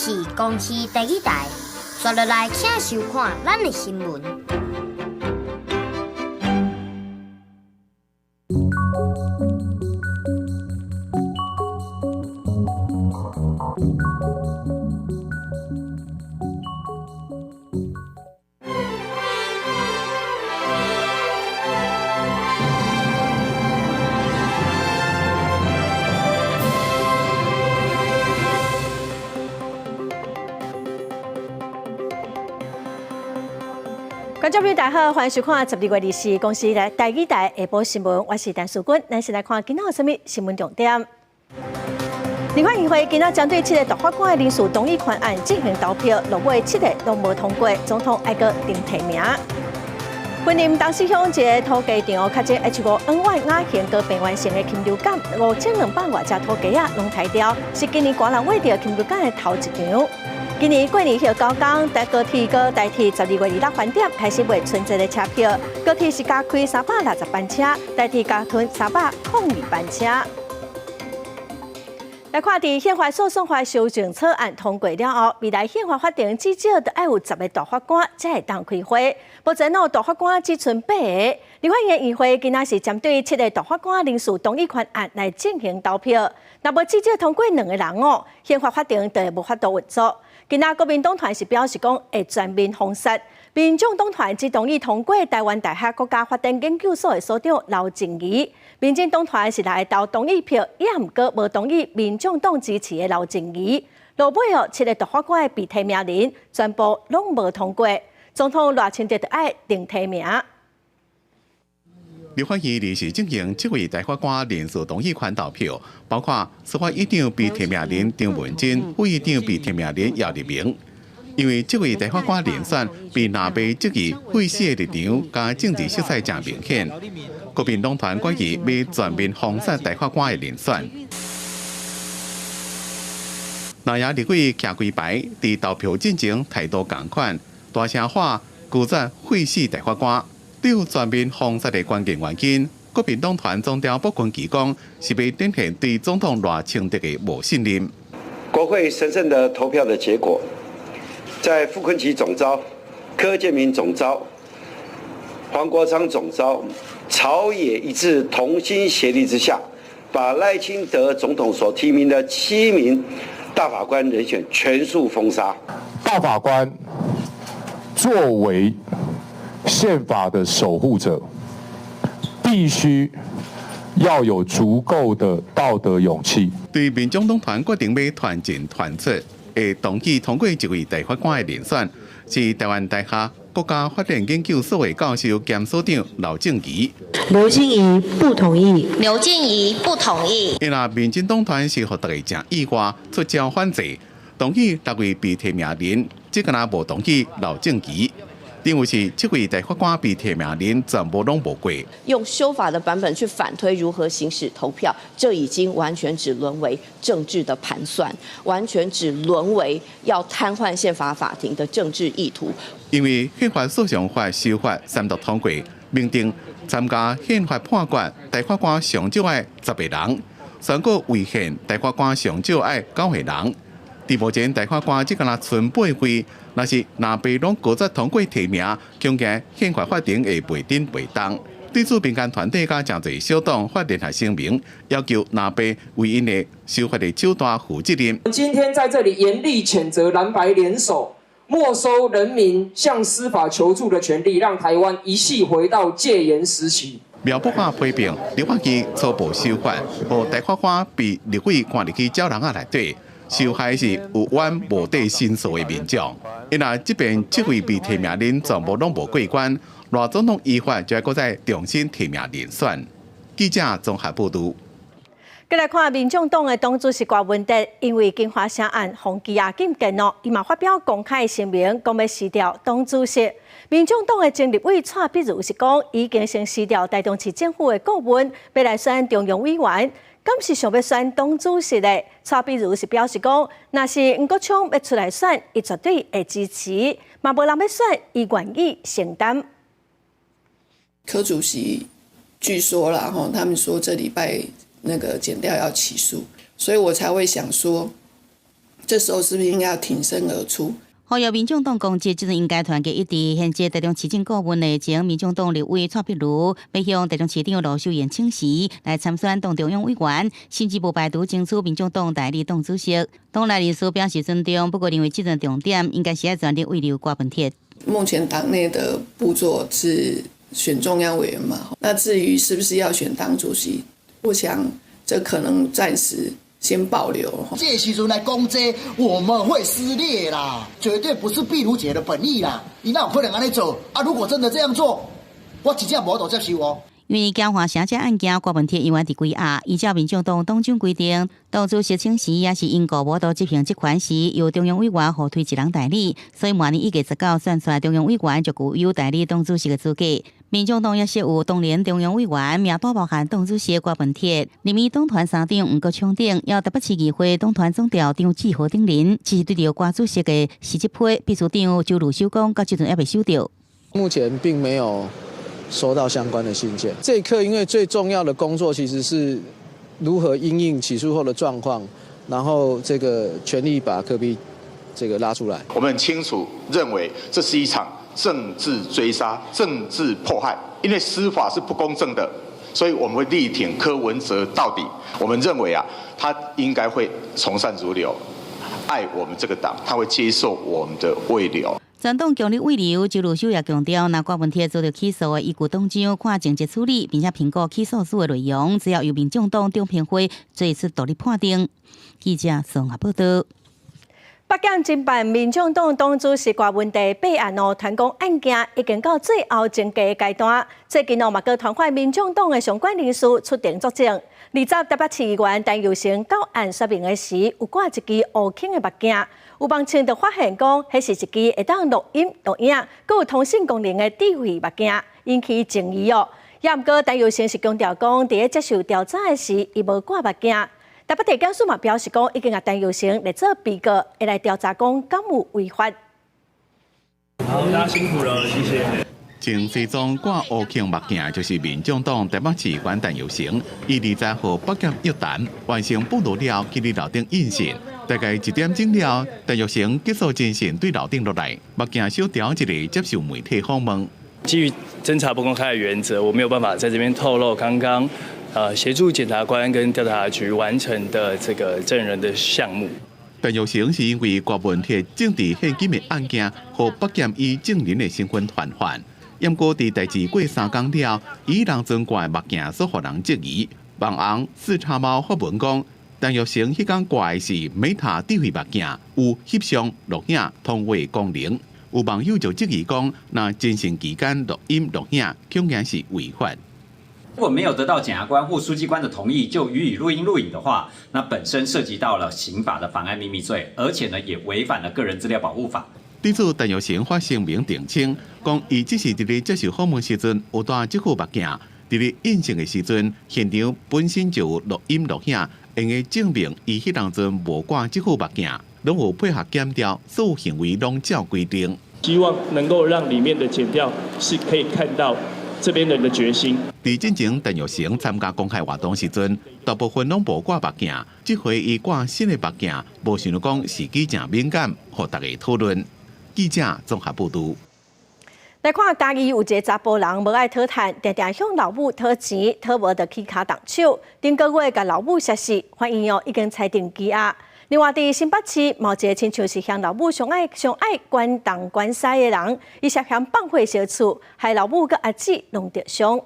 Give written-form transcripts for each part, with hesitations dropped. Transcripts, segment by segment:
是公視台語台，紲落來請收看咱的新聞。觀眾朋友大家好，歡迎收看12月24公視台語台下晡新聞，我是陳淑君。咱先來看今仔有啥物新聞重點。立法院會今仔針對七个大法官的人事同意權案進行投票，落尾七个攏無通過，總統愛閣重提名。雲林東勢鄉一个土雞場確診 H5N1 亞型高病原性的禽流感，5200外隻土雞仔攏刣掉，是今年寒人秽著禽流感的頭一場。今年過年歇九工，台高鐵閣台鐵12月26翻點開始賣春節的車票，高鐵是加開360班車，台鐵加吞302班車。來看，佇憲法訴訟法修正草案通過了後，未來憲法法庭至少著愛有10个大法官才會當開會。目前哦，大法官只賰八個。立法院議會今仔是針對七个大法官人事同意權案來進行投票，若無至少通過兩个人哦，憲法法庭就會無法度運作。今仔國民黨團是表示講會全面封殺，民眾黨團只同意通過臺灣大學國家發展研究所的所長劉靜怡，民進黨團是來投同意票，也毋過無同意民眾黨支持的劉靜怡。落尾哦，七个大法官的被提名人全部攏無通過，總統賴清德就愛重提名。立法院臨時進行七位大法官人事同意權投票，包括司法院長被提名人張文珍、副院長被提名人姚立明。因為這位大法官人選被藍白質疑廢死的立場佮政治色彩誠明顯，國民黨團決議欲全面封殺大法官的人選。藍營立委徛規排，佇投票進前態度仝款，大聲喊拒絕廢死大法官。對全面封殺的關鍵原因，國民黨團總召傅崐萁講，是欲展現對總統賴清德的無信任。國會神聖的投票的結果，在傅崐萁總召、柯建銘總召、黃國昌總召、朝野一致同心協力之下，把賴清德總統所提名的7名大法官人選全數封殺。大法官作為憲法的守護者，必須要有足夠的道德勇氣。對民眾黨團決定欲團進團出，會同意通過一位大法官的人選，是臺灣大學國家發展研究所的教授兼所長劉靜怡。劉靜怡不同意。劉靜怡不同意。因為民進黨團是予大家誠意外出招反制，同意六位被提名人，只敢若無同意劉靜怡。認為是這位大法官被提名人全部攏無過。用修法的版本去反推如何行使投票，這已經完全只淪為政治的盤算，完全只淪為要癱瘓憲法法庭的政治意圖。因為憲法訴訟法修法三讀通過，明定參加憲法判決大法官上少愛10個人，宣告違憲大法官上少愛9個人。佇目前大法官只敢若賰八位，若是藍白攏閣再通過提名，恐驚憲法法庭會袂頂袂動。對此，民間團體佮誠濟小黨發聯合聲明，要求藍白為𪜶的修法的手段負責任。今天在這裡嚴厲譴責藍白聯手沒收人民向司法求助的權利，讓台灣一夕回到戒嚴時期。苗博雅批評立法院初步修法，予大法官被立委關入去鳥籠仔內底。受害是有冤無得申訴的民眾。因為這邊七位被提名人全部攏無過關，賴總統依法就愛閣再重新提名人選。記者綜合報導。閣來看民眾黨的黨主席柯文哲，因為金華城案予羈押禁見咯，伊嘛發表公開聲明，講欲辭掉黨主席。民眾黨的前立委蔡碧如是講，已經先辭掉台中市政府的顧問，欲來選中央委員。敢是想欲選黨主席的？蔡碧如是表示講，若是黃國昌欲出來選，伊絕對會支持；嘛無人欲選，伊願意承擔。柯主席據說啦，吼，他們說這禮拜那個檢調要起訴，所以我才會想說，這時候是不是應該要挺身而出？呼籲民眾黨公職，這陣應該團結一致。現職台中市政顧問的前民眾黨立委蔡壁如，欲向台中市長盧秀燕請辭來參選黨中央委員，甚至無排除爭取民眾黨代理黨主席。黨內人士表示尊重，不過認為這陣重點應該是愛全力慰留郭文鐵。目前黨內的步驟是選中央委員嘛，那至於是不是要選黨主席，我想這可能暫時先保留。這時陣來講這，我們會撕裂啦，絕對不是壁如姐的本意啦。伊哪有可能按呢做？啊，如果真的這樣做，我真正無法度接受哦。因為江華城這案件，郭文鐵猶原佇關押。依照民眾黨黨章規定，黨主席請辭也是因故無法度執行職權時，由中央委員互推一人代理。所以明年1月19選出來中央委員就具有代理黨主席的資格。民眾黨也設有當年中央委員，名單包含黨主席郭文鐵、立院黨團三長黃國昌等，也有台北市議會黨團總召張志豪等人。只是對著郭主席的辭職批，秘書長周汝修講，到這陣猶未收著。目前並沒有收到相關的信件。這一刻，因為最重要的工作其實是如何因應起訴後的狀況，然後這個全力把柯 P 這個拉出來。我們很清楚認為這是一場政治追殺、政治迫害，因為司法是不公正的，所以我們會力挺柯文哲到底。我們認為啊，他應該會從善如流，愛我們這個黨，他會接受我們的慰留。全黨強力慰留，周汝修也強調，若郭文鐵遭著起訴的，依據黨章看情節處理，並且評估起訴書的內容，只要由民眾黨中評會做出獨立判定。記者綜合報道。北檢偵辦民眾黨黨主席郭文鐵弊案哦，傳講案件已經到最後偵查階段。最近哦，嘛閣傳喚民眾黨的相關人士出庭作證。二十台北市議員陳又成到案說明的時，有掛一支烏青的目鏡，有網友就發現講，彼是一支會當錄音錄影、閣有通訊功能的智慧目鏡，引起爭議哦。也毋過陳又成是強調講，佇咧接受調查的時，伊無掛目鏡。台北地檢署嘛表示講，已經共陳又成列做被告，會來調查講敢有違法。好，大家辛苦了，謝謝。穿西裝掛烏框目鏡，就是民眾黨台北市議員陳又成。伊20號北檢約談，完成筆錄了，去佇樓頂應訊。大概1點鐘了，陳又成結束偵訊，對樓頂落來，目鏡小調一下接受媒體訪問。基於偵查不公開的原則，我沒有辦法在這邊透露剛剛協助檢察官跟調查局完成的這個證人的項目。陳又成是因為郭文鐵政治獻金的案件，予北檢以證人的身份傳喚。毋過佇代誌過3工了，伊當陣掛目鏡所予人質疑。網紅四叉貓發文講，陳又成彼工掛的是 Meta 智慧目鏡，有翕相、錄影、通話功能。有網友就質疑講，若偵訊期間錄音錄影，恐驚是違法。如果沒有得到檢察官或書記官的同意就予以錄音錄影的話，那本身涉及到了刑法的妨礙秘密罪，而且呢也違反了個人資料保護法。對此，陳又成發聲明澄清，講伊只是佇咧接受訪問時陣有戴這副目鏡，佇咧應訊的時陣，現場本身就有錄音錄影，用來證明伊彼當陣無掛這副目鏡，攏有配合檢調，所有行為攏照規定。希望能夠讓裡面的檢調是可以看到這邊人的決心。佇進前陳又成參加公開活動時陣，大部分攏無掛目鏡，這回伊掛新的目鏡，無想著講時機誠敏感，予大家討論。記者綜合報導。來看嘉義有一个查埔人無愛討趁，定定向老母討錢，討無就起跤動手，頂個月共老母殺死，法院哦已經裁定羈押。另外，佇新北市，嘛有一个親像是向老母上愛上愛關東關西的人，伊涉嫌放火燒厝，害老母佮阿姊攏著傷。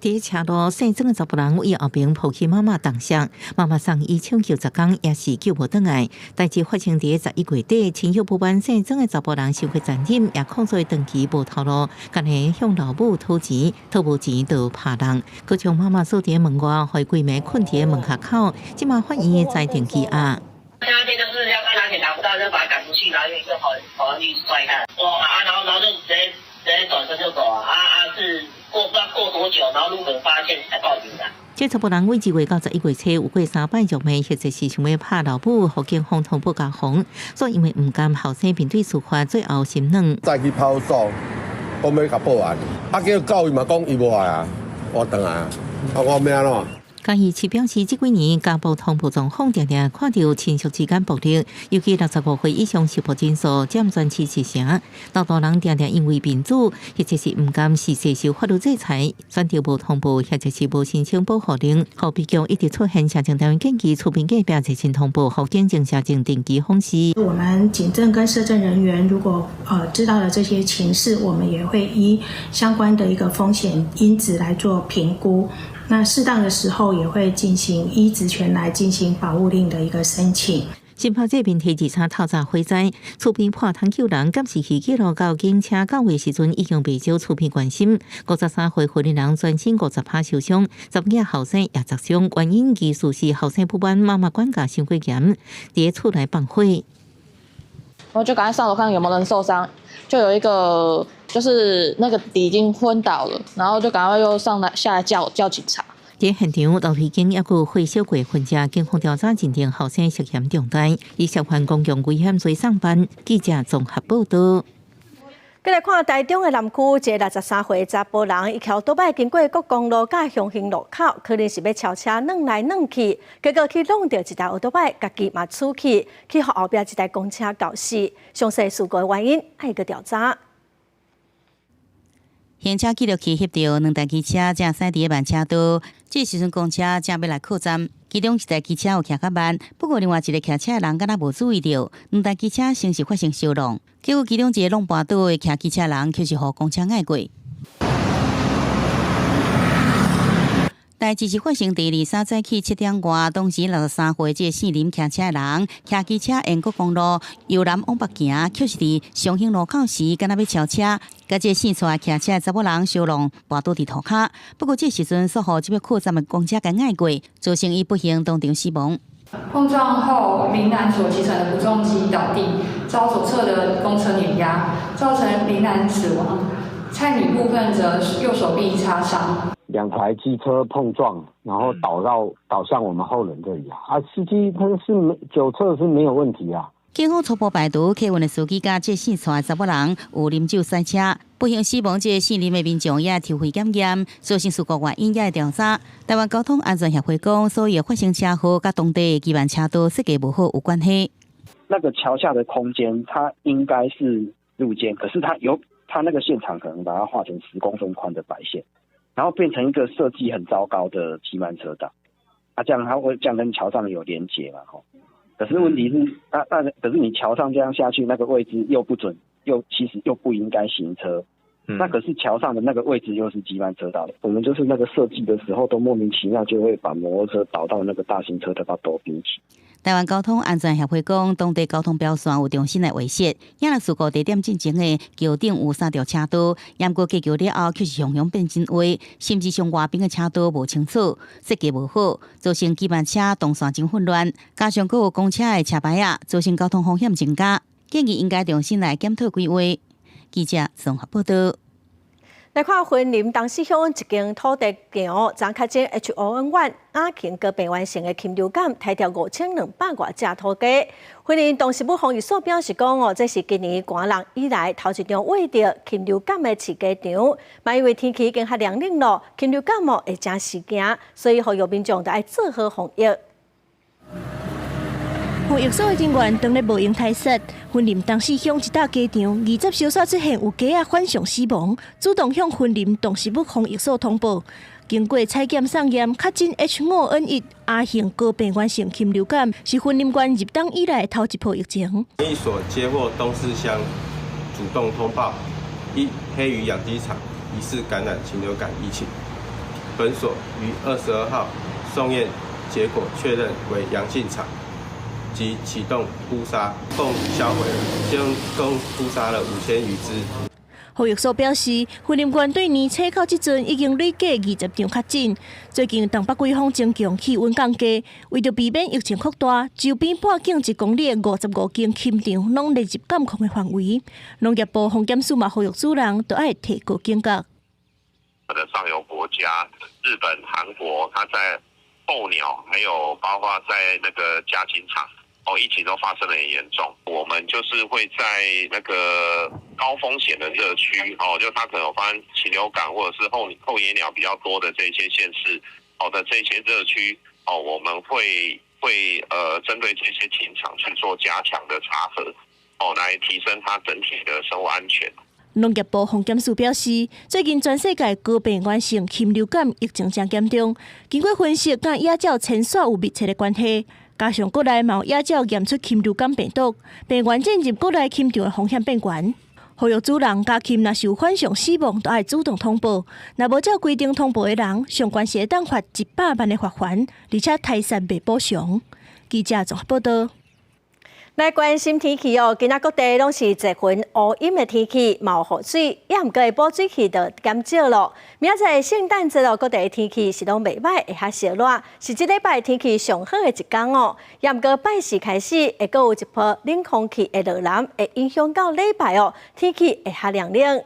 佇車路姓曾的查埔人為後爿抱起媽媽動摔，媽媽送醫搶救10工也是救無轉來。代誌發生佇11月底，親友不滿姓曾的查埔人傷過殘忍，也控訴長期無頭路，干焦向老母討錢，討無錢就拍人，閣將媽媽鎖佇門外，予伊規暝睏佇門跤口。這馬法院裁定羈押。那天就是要他拿錢拿不到，就把他趕出去，然後就跑跑上去摔他。哇啊，然後就直接轉身就走啊啊！是過不知道過多久，然後路人發現才報警的。這查埔人對2月到11月初有過三擺辱罵，或者是想欲拍老母，予警方通報家訪，所以因為毋甘後生面對處罰，最後心軟。再去派出所，講欲共報案，啊，叫告伊嘛，講伊無愛啊，我轉來啊，啊，我欲按怎？嘉義市表示，這幾年家暴通報狀況定定看著親屬之間暴力，尤其65歲以上受暴人數佔全市四成。老大人定定因為面子或者是毋甘是受法律制裁，選擇無通報或者是無申請保護令。予悲劇一直出現，社政單位建議厝邊隔壁熱線通報，予警政社政定期訪視。我們警政跟社政人員如果知道了這些情勢，我們也會依相關的一個風險因子來做評估。那適當的時候也會進行依職權來進行保護令的一個申請。新拍這邊提二三透早火災，厝邊破窗救人，監視器記錄到警車到位時陣已經袂少厝邊關心。53歲雲林人全身50趴受傷，10個後生也砸傷，原因疑似是後生不滿媽媽管教傷過嚴，佇厝內放火。我就趕快上樓看有沒有人受傷，就有一個就是那個弟已經昏倒了，然後就趕快又上來下來叫警察。佇現場，樓梯間猶閣火燒過痕跡，警方調查認定後生涉嫌重大，以涉犯公共危險罪送辦。記者綜合報道。過來看台中的南區，一个63歲查埔人，伊騎歐多擺經過國公路佮鄉興路口，可能是欲超車轉來轉去，結果去挵著一台歐多擺，家己嘛出去，去予後壁一台公車轎死。詳細事故的原因，愛閣調查。行車記錄器翕著兩台機車正駛佇慢車道，這時陣公車正欲來靠站，其中一台機車有騎較慢，不過另外一个騎車的人敢若無注意著，兩台機車先是發生相挵，結果其中一个挵絆倒的騎機車人卻是予公車載過。代誌是發生佇23早起7點外，當時63歲這个姓林騎車的人，騎機車沿國公路由南往北行，卻是佇長興路口時，敢若欲超車，共這个姓蔡騎車的查某人相挵，跋倒佇塗跤。不過這時陣，煞予這欲靠站的公車共載過，造成伊不幸當場死亡。碰撞後，林男所騎乘的補重機倒地，遭左側的公車碾壓，造成林男死亡。蔡女部分則右手臂擦傷。兩台機車碰撞，然後倒向我們後輪這裡啊！啊，司機他是沒酒測是沒有問題啊。警方初步排除客運的司機佮這姓蔡的查某人有啉酒駛車，不幸死亡這姓林的民眾也抽血檢驗，造成事故原因也會調查。台灣交通安全協會講，所有發生車禍佮當地的機慢車道設計無好有關係。那個橋下的空間，它應該是路肩，可是它有它那個現場可能把它畫成10公分寬的白線。然後變成一個設計很糟糕的機慢車道，啊，這樣它會這樣跟橋上有連結嘛？吼，可是問題是，啊，可是你橋上這樣下去，那個位置又不準，又其實又不應該行車，那可是橋上的那個位置又是機慢車道的。我們就是那個設計的時候都莫名其妙就會把摩托車導到那個大型車的道邊去。台灣交通安全協會講，當地交通標線有重新來畫設，也若事故地點進前的橋頂有三條車道，毋過過橋了後卻是雄雄變真歪，甚至上外邊的車道無清楚，設計無好，造成機慢車動線真混亂，加上閣有公車的車牌仔，造成交通風險增加，建議應該重新來檢討規劃。記者綜合報道。來看雲林東勢鄉一間土地場，昨確診 H5N1 亞型高病原性的禽流感，刣著5200外隻土雞。雲林動植物防疫所表示講，哦，這是今年寒冷以來頭一場挖著禽流感的飼雞場。嘛因為天氣已經較涼冷咯，禽流感哦會誠時行，所以呼籲民眾著愛做好防疫。防疫所的人員當咧無閒刣殺，雲林東勢鄉一搭雞場，20小時出現有雞仔反常死亡，主動向雲林動植物防疫所通報。經過採檢送驗，確診 H5N1 亞型高病原性禽流感，是雲林縣入冬以來頭一波疫情。防疫所接獲東勢鄉主動通報，一黑魚養雞場疑似感染禽流感疫情，本所於22號送驗結果確認為陽性場。即啟動撲殺，共銷毀了，共撲殺了5000餘隻。防疫所表示，雲林縣對年初到這陣已經累計20場確診。最近東北季風增強，氣溫降低，為著避免疫情擴大，周邊半徑1公里的55間禽場攏列入監控的範圍。農業部防檢署嘛呼籲主人都愛提高警覺。的上游國家，日本、韓國，它在候鳥，還有包括在那個家禽場。哦，疫情都發生得很嚴重，我們就是會在那個高風險的熱區，哦，就它可能有發生禽流感或者是候野鳥比較多的這些縣市，哦的這些熱區哦，我們會針對這些禽場去做加強的查核，哦，來提升它整體的生物安全。農業部防檢署表示，最近全世界高病原性禽流感疫情誠嚴重，經過分析，佮野鳥遷徙有密切的關係，加上國內嘛有野鳥驗出禽流感病毒，病原進入國內禽場的風險變懸。呼籲主人家禽若是有反常死亡，都愛主動通報。若無照規定通報的人，上懸是會當罰100萬的罰鍰，而且財產袂補償。記者綜合報道。來關心天氣哦，今仔各地攏是濟雲烏陰的天氣，嘛有雨水，也毋過補水氣就減少咯。明仔載聖誕節哦，各地的天氣是攏袂䆀，會較燒熱，是這禮拜天氣上好的一工哦。也毋過拜四開始會閣有一波冷空氣會落南，會影響到禮拜哦，天氣會較涼冷。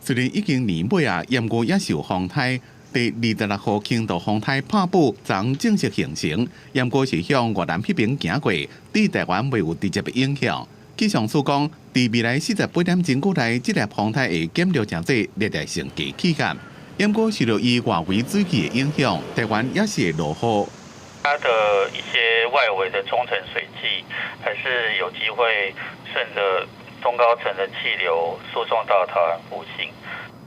雖然已經年尾啊，毋過也是有風颱。第26號輕度風颱帕布昨正式形成，毋過是向越南彼邊行過，對台灣未有直接的影響。氣象署講，佇未來48點鐘過內，這粒風颱會減弱成做熱帶性低氣壓。毋過受著伊外圍水汽的影響，台灣也是會落雨。它的一些外圍的中層水汽，還是有機會順着中高層的氣流輸送到台灣附近。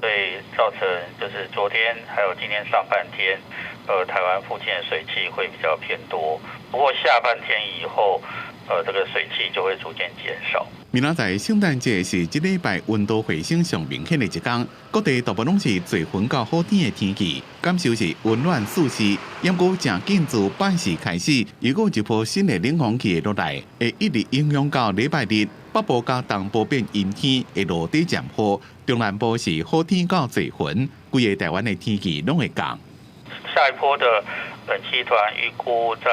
所以造成就是昨天還有今天上半天，台灣附近的水汽會比較偏多。不過下半天以後，這個水汽就會逐漸減少。明仔載聖誕節是這禮拜溫度回升上明顯的一天，各地大部攏是濟雲到好天的天氣，感受是溫暖舒適。毋過誠緊自拜四開始，又閣有一波新的冷空氣會落來，會一直影響到禮拜日。北部佮東部變陰天，會落底漸雨；中南部是好天到濟雲，規个台灣的天氣攏會降。下一波的冷氣團預估在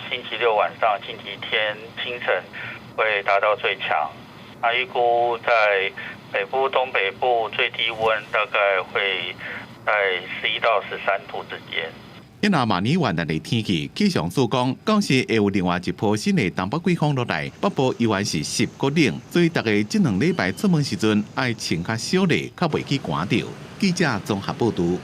星期六晚上、星期天清晨會達到最強。那預估在北部、東北部最低溫大概會在11到13度之間。因若明年元旦的天氣，氣象署講，到時會有另外一波新的東北季風落來，北部依然是濕閣冷，所以大家這兩禮拜出門時陣愛穿較少咧，較袂去寒著。記者綜合報導。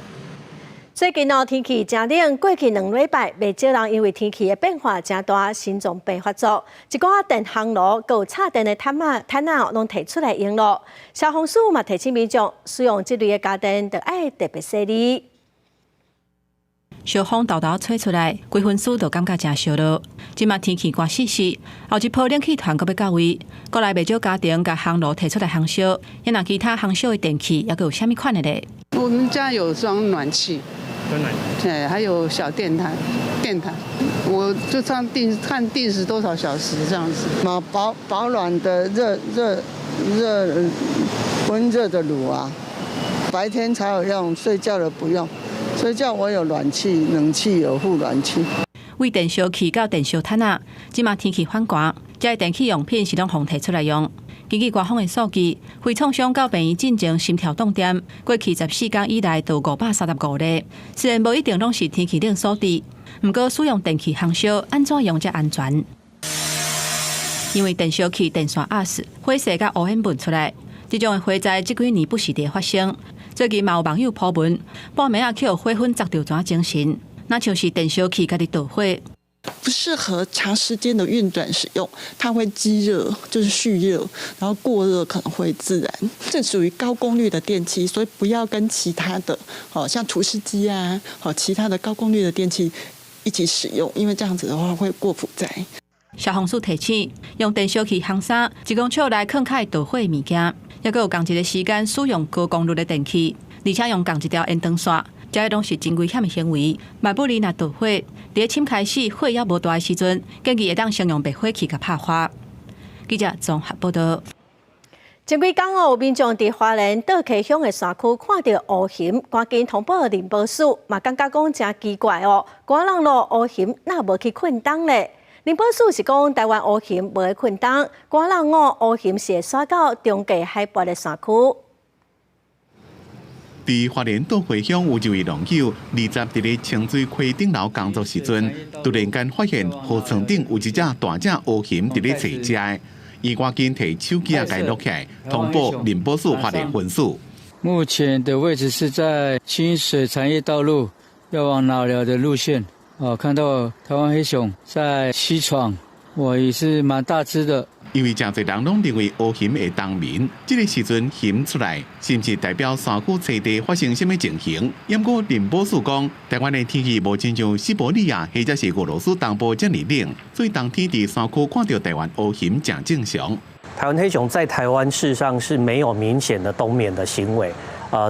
最近哦，天氣誠冷，過去兩禮拜，袂少人因為天氣的變化誠大，心臟病發作。一寡電烘爐、閣有插電的毯仔、毯仔攏提出來用咯。消防署嘛提醒民眾，使用這類的家電，著愛特別細膩。燒風沓沓吹出來，規身軀就感覺誠燒熱。這馬天氣寒溼溼，後一波冷氣團閣欲到位，國內袂少家庭共烘爐提出來烘燒。抑若其他烘燒的電器，猶閣有啥物款的咧？我們家有裝暖氣，對，還有小電毯，電毯，我就這樣定看定時多少小時這樣子。保暖的熱溫熱的爐啊，白天才有用，睡覺的不用。睡覺我有暖氣，冷氣有附暖氣。為電燒器到電燒毯仔，這馬天氣反寒，這些電器用品是攏予提出來用。根據官方的數據，非創傷到病院進前心跳動點，過去14工以來就535例。雖然無一定攏是天氣冷所致，毋過使用電器烘燒按怎用才安全？因為電燒器電線壓死，火勢佮烏煙噴出來，這種的火災這幾年不時佇發生。最近嘛有網友 po 文，半暝仔去予火粉砸著怎精神，若像是電燒器家己著火。不適合長時間的運轉使用，它會積熱，就是蓄熱，然後過熱可能會自燃。這屬於高功率的電器，所以不要跟其他的，像除濕機啊，其他的高功率的電器一起使用，因為這樣子的話會過負載。消防署提醒，用電燒器烘衫，一公尺內囥較會著火的物件，抑閣有仝一个時間使用高功率的電器，而且用仝一條延長線，這些攏是真危險的行為。萬不利若著火，佇咧深開始火猶無大的時陣，建議會當先用滅火器共拍花。記者綜合報導。前幾工哦，有民眾佇花蓮倒溪鄉的山區看著烏熊，趕緊通報林保署，嘛感覺講誠奇怪哦，寒人囉烏熊哪無去困冬咧？林保署是講台灣烏熊無會困冬，寒人哦烏熊是會徙到中低海拔的山區。佇花蓮倒溪鄉有一位農友，20佇咧清水溪頂樓工作時陣，突然間發現河床頂有一隻大隻烏熊佇咧揣食的，伊趕緊提手機仔共錄起來，通報林保署花蓮分署。目前的位置是在清水產業道路，要往老寮的路線，哦，看到台灣黑熊在西闖，哇，也是蠻大隻的。因為誠濟人攏認為烏熊會冬眠，這個時陣熊出來，是毋是代表山區棲地發生啥物情形？毋過林寶樹講，台灣的天氣無親像西伯利亞或者是俄羅斯東部遮爾冷，所以冬天佇山區看著台灣烏熊誠正常。台灣黑熊在台灣事實上是沒有明顯的冬眠的行為。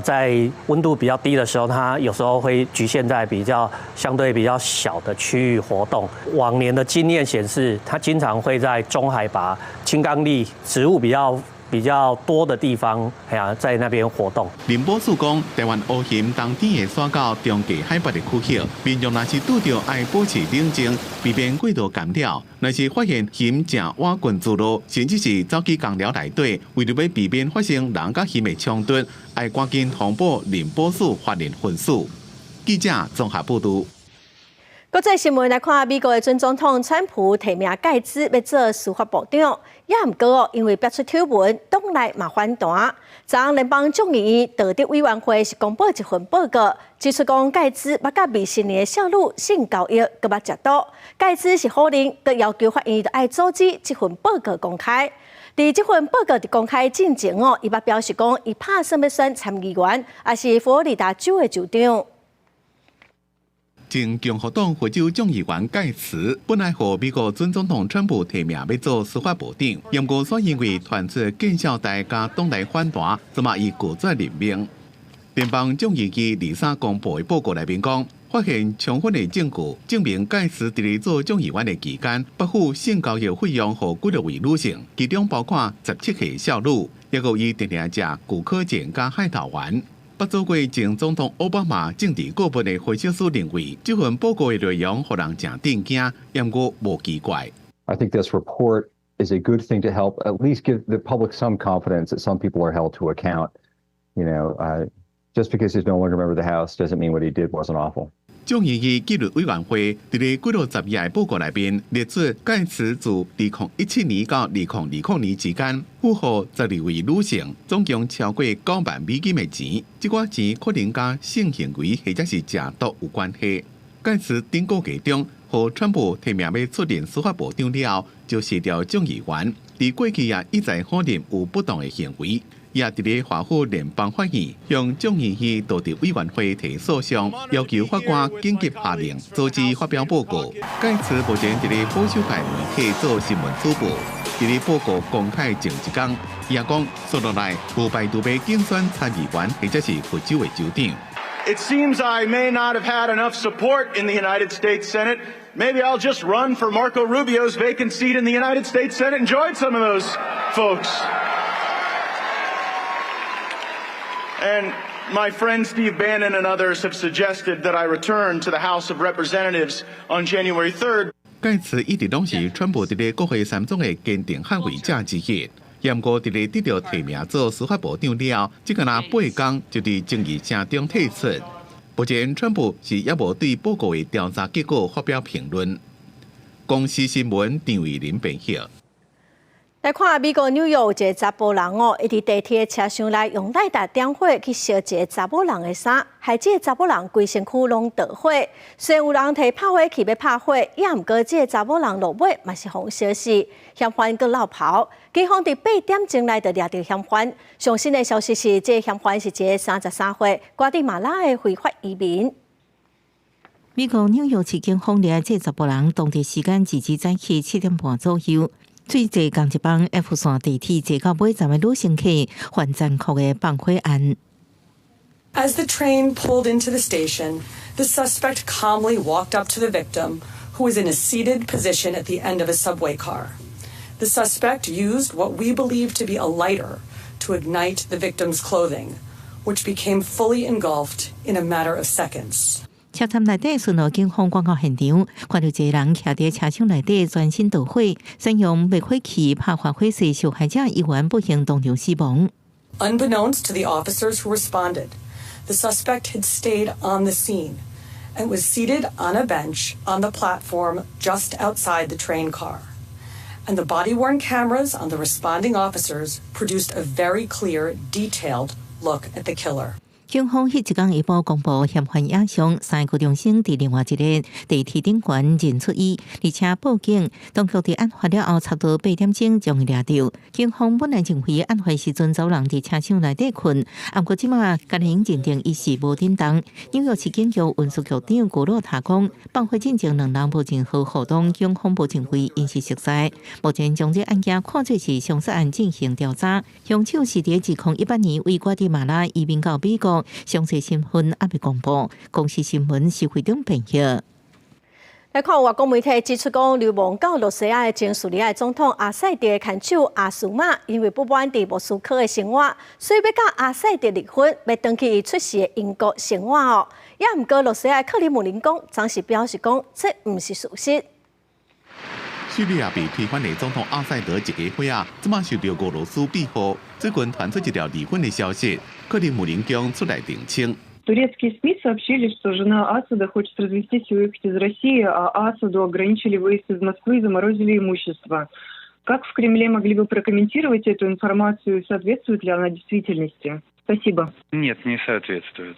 在溫度比較低的時候，它有時候會局限在比較相對比較小的區域活動。往年的經驗顯示，它經常會在中海拔、青岡櫟植物比較多的地方，哎呀，在那邊活動。林寶樹講，台灣烏熊冬天會徙到中低海拔的區域，民眾若是拄著愛保持冷靜，避免過度干擾。若是發現熊食倚近住路，甚至是走去工寮內底，為著欲避免發生人佮熊的衝突，愛趕緊通報林保署花蓮分署。記者綜合報導。國際新聞來看，美國的準總統川普提名蓋茲欲做司法部長，也毋過哦，因為爆出醜聞，黨內嘛反彈。昨昏聯邦眾議院道德委員會是公布一份報告，指出講蓋茲捌佮未成年的少女性交易，閣捌食毒。蓋茲是否認，閣要求法院著愛阻止這份報告公開。佇這份報告佇公開進前哦，伊捌表示講，伊拍算欲選參議員，抑是佛羅里達州的州長。前共和黨佛州眾議員蓋茨本來予美國準總統川普提名欲做司法部長，毋過煞因為傳出見笑代佮黨內反彈，這馬伊拒絕任命。聯邦眾議院二三公布的報告內面講，發現充分的證據證明蓋茨佇咧做眾議員的期間，捌付性交易費用予幾若位女性，其中包括17歲少女，抑閣伊定定食古柯鹼佮海桃丸。捌做過前總統奧巴馬政治顧問的分析師認為，這份報告的內容予人誠震驚，毋過無奇怪。 I think this report is a good thing to help at least give the public some confidence that some people are held to account. Just because he's no longer a member of the House doesn't mean what he did wasn't awful. 眾議院紀律委員會佇咧幾落十頁的報告內面列出蓋茨自2017年到2020年之間，付予12位女性總共超過9萬美金的錢，這寡錢可能佮性行為或者是食毒有關係。蓋茨頂個月中，予川普提名欲出任司法部長了後，就辭掉眾議員。佇過去也一再否認有不當的行為。也佇咧華府聯邦法院向眾議院道德委員會提訴訟，要求法官緊急下令阻止發表報告。蓋茨目前佇咧保守派媒體做新聞主播，佇咧報告公開前一工，伊也講，紲落來無排除欲競選參議員或者是佛州的州長。 It seems I may not have had enough support in the United States Senate. Maybe I'll just run for Marco Rubio's vacant seat in the United States Senate and join some of those folks. And my friend Steve Bannon and others have suggested that I return to the House of Representatives on January 3rd. 蓋茨一直攏是川普佇咧國會山莊的堅定捍衛者之一。毋過佇咧得著提名做司法部長了後，這敢若八工就佇爭議聲中退出。目前，川普是猶無對報告的調查結果發表評論。公視新聞張偉林編譯。來看美國紐約有一个查埔人哦，伊佇地鐵車廂內用賴達點火去燒一个查某人的衫，害這个查某人規身軀攏著火。雖然有人提拍火器欲拍火，也毋過這个查某人落尾嘛是予燒死，嫌犯閣落跑。警方佇8點鐘內就掠著嫌犯。上新的消息是，這个嫌犯是一个33歲瓜地馬拉的非法移民。美國紐約市警方掠這查埔人，當地時間二日早起7點半左右。對坐仝一班 F 線地鐵坐到尾站的女乘客犯殘酷的放火案。 As the train pulled into the station, the suspect calmly walked up to the victim, who was in a seated position at the end of a subway car. The suspect used what we believe to be a lighter to ignite the victim's clothing, which became fully engulfed in a matter of seconds. 車站內底巡邏警方趕到現場，看著一个人徛佇車廂內底專心導火，使用滅火器拍發火勢，受害者猶原不幸當場死亡。 Unbeknownst to the officers who responded, the suspect had stayed on the scene and was seated on a bench on the platform just outside the train car. And the body-worn cameras on the responding officers produced a very clear, detailed look at the killer. 警方彼一工下晡公布嫌犯影像，三个高中生佇另外一个地鐵頂懸認出伊，而且報警。當局佇案發了後，差不多8點鐘將伊掠著。警方本來認為案發時陣查某人佇車廂內底睏，毋過這馬敢會認定伊是無振動。紐約市警局運輸局長古洛塔講，放火進前兩人無任何互動，警方無認為𪜶是熟似。目前將這案件看做是兇殺案進行調查。兇手是佇2018年為瓜地馬拉移民到美國。詳細身份猶未公布。公視新聞施惠中編譯。來看外國媒體指出，講流亡到羅西亞的前敘利亞總統阿薩德的牽手阿斯瑪，因為不滿佇莫斯科的生活，所以欲佮阿薩德離婚，欲轉去伊出世的英國生活哦。也毋過羅西亞克里姆林宮當時表示講，這毋是事實。敘利亞被推翻的總統阿薩德一家伙仔，這馬受著俄羅斯庇護。最近傳出一條離婚的消息，克里姆林宮出來澄清。 Турецкие СМИ сообщили, что жена Асада хочет развестись и уехать из России, а Асаду ограничили выезд из Москвы и заморозили имущество. Как в Кремле могли бы прокомментировать эту информацию и соответствует ли она действительности? Спасибо. Нет, не соответствует.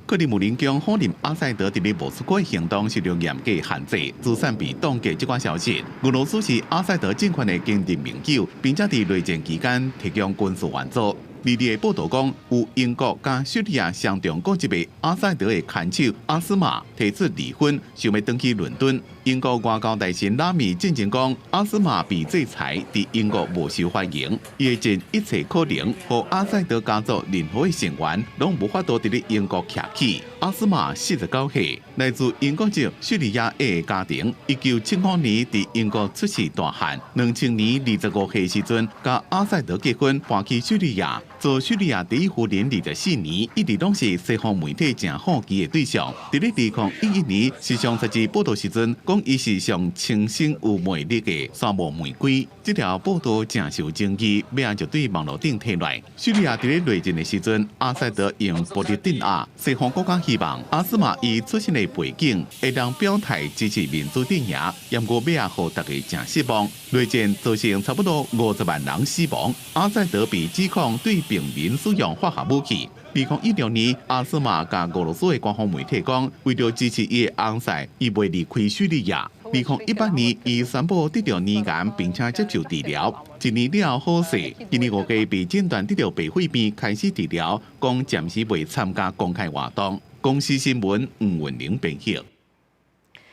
克里姆林宮否認阿薩德佇咧莫斯科行動受著嚴格限制，資產被凍結這款消息。俄羅斯是阿薩德政權的堅定盟友，並且佇內戰期間提供軍事援助。而咧報道講，有英國佮敘利亞雙重國籍的阿薩德的牽手阿斯瑪提出離婚，想欲轉去倫敦。英國外交大臣拉米進前講，阿斯瑪被制裁，佇英國無受歡迎，伊會盡一切可能，予阿薩德家族任何的成員攏無法度佇咧英國徛起。阿斯瑪49歲，來自英國籍敘利亞裔的家庭。1975年佇英國出世大漢，2000年25歲時陣，佮阿薩德結婚，搬去敘利亞。做敘利亞第一夫人24年，一直攏是西方媒體誠好奇的對象。佇咧2011年時尚雜誌報道時陣，講伊是上清新有魅力的沙漠玫瑰。這條報道誠受爭議，尾仔就對網路頂提來。敘利亞佇咧內戰的時陣，阿薩德用暴力鎮壓，西方國家希望阿斯瑪伊出身的背景會當表態支持民主陣營，毋過尾仔予大家誠失望。內戰造成差不多50萬人死亡，阿薩德被指控對平民使用化學武器。2016年，阿斯瑪佮俄羅斯的官方媒體講，為著支持伊的翁婿，伊袂離開敘利亞。2018年，伊宣布得著乳癌，並且接受治療。一年了後好勢，今年5月被診斷得著白血病，開始治療，講暫時袂參加公開活動。公視新聞吳文玲編譯。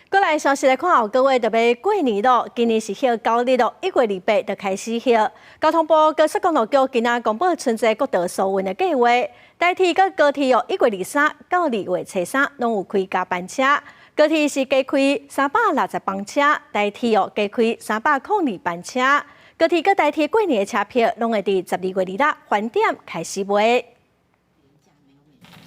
過來消息來看，後個月就欲過年囉，今年是歇9日囉，1月28就開始歇。交通部高速公路局今仔公布春節國道疏運的計劃，台鐵佮高鐵哦，1月23到2月初3攏有開加班車，高鐵是加開360班車，台鐵哦加開302班車。高鐵佮台鐵過年的車票攏會佇12月26返點開始賣。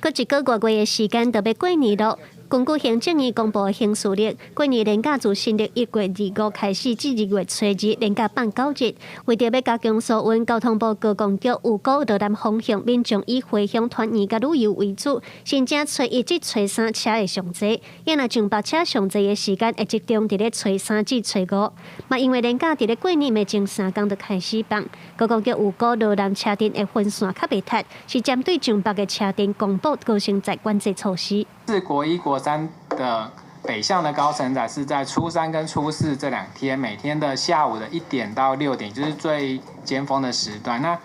閣一個外月的時間就欲過年囉。根據行政院公布的行事曆，過年連假自新曆1月25開始至2月初2連假放9日。為著欲加強疏運，交通部高公局預估羅南方向民眾以回鄉團圓佮旅遊為主，新正初一至初三車會上濟，也若上北車上濟的時間會集中佇咧初三至初五。嘛因為連假佇咧過年的前3工就開始放，高公局預估羅南車陣會分線較袂塞，是針對上北的車陣公布高乘載管制措施。是國一、國三的北向的高乘載是在初三跟初四這兩天，每天的下午的1點到6點，就是最尖峰的時段。那